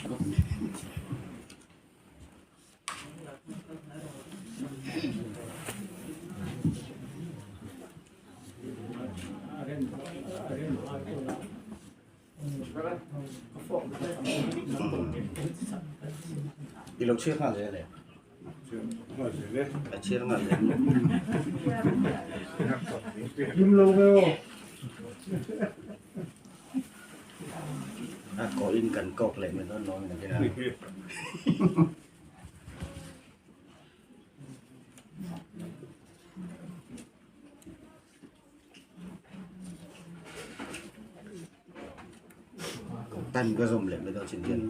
I lo chhiar nghal zel e. A chhiar nghal zel maw? Hlim lo ve aw. A kawh in kan kawk leh mai dawn lo in a nia. Time ka zawm leh mai dawn chin hian.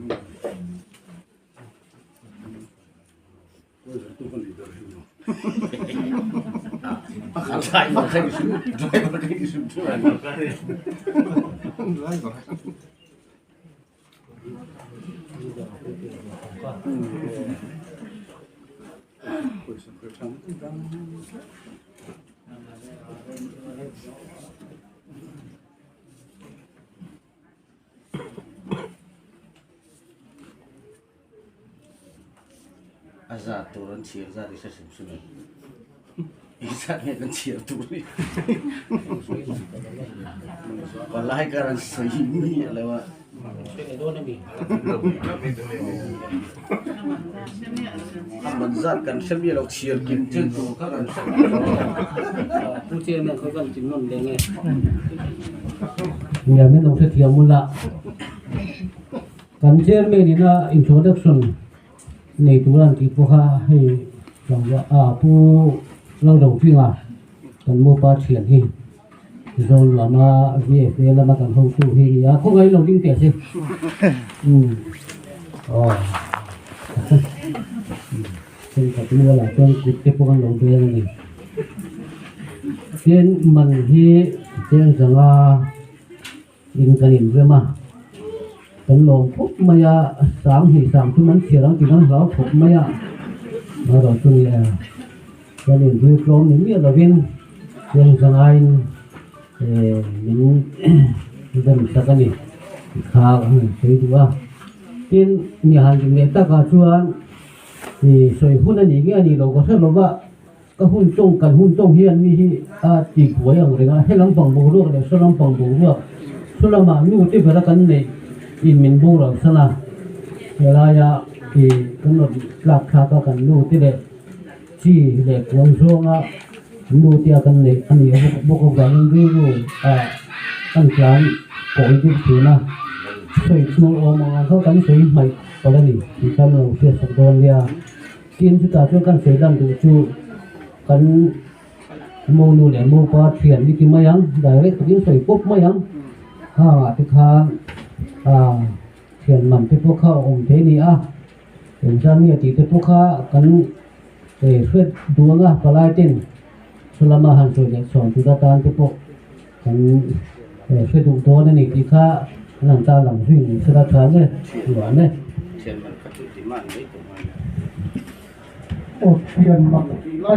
Driver kha i hrim driver kha i hrim thung a ni. Driver. A zat tur an chhiar zat i hre hrim hrim em? I zat nge kan chhiar tur hi? Palai kar an sawi mi a lo a. A man zat kan hre mi lo chhiar kim chen tur kha kan hre mi lo. Pu Chairman khaw kan chin nawn leng e. Nia min lo hrethiam ula. Kan Chairman ina introduction nei tur an tih pawh kha hei tlangval ah Pu Lalrohminga kan mopa thian hi Zawlnuama VFA lama kan hotu hi a ni a, khawngaih lo ding teh se. Umm aw thenkhat mualah chuan kut te pawh kan lo beng a ni. Tin man hi cheng zanga in kan inrem a, kan lawm khawp mai a, sang hnih sang thum an chhiar ang tih kan hlau khawp mai a, amaherawhchu chu ni e, kan inzir tlawm ni miah lovin cheng zangaiin eh min rem sak a ni kha ka han sawi duh a, tin mi han rin leh takah chuan ih sawi hun a nih nge a nih loh ka hre lo va. Ka hun tawng kan hun tawng hian mi hi a ti buai ang reng a, he lampang boruak leh saw lampang boruak saw lamah nu te bera kan neih in min boral san a, helaia ih kan rawn tlak thlak a kan nu te leh chi leh kuang zawnga nu te a kan neih a nih bawk avangin rilru ah kan tlan kawi deuh thin a, sawi chu awm ang ang kha kan sawi hmaih palh a ni tih kha an lo hriatsak dawn nia. Tin, chutah chuan kan sawi lan duh chu kan monu leh mopa thian ni ti mai ang, direct takin sawi pawp mai ang. Khangah te khan ah thian man te pawh kha a awm thei a ni a, engzam nge tih te pawh kha kan hriat duh ang a, palai ten chulama han sawi leh chhuan tur atan te pawh kan hre duh dawn a ni tih kha an han tarlang zui ni sela tha nge nuam e. Thian man kha chu ti man mai tawh ngai. Aw thian man.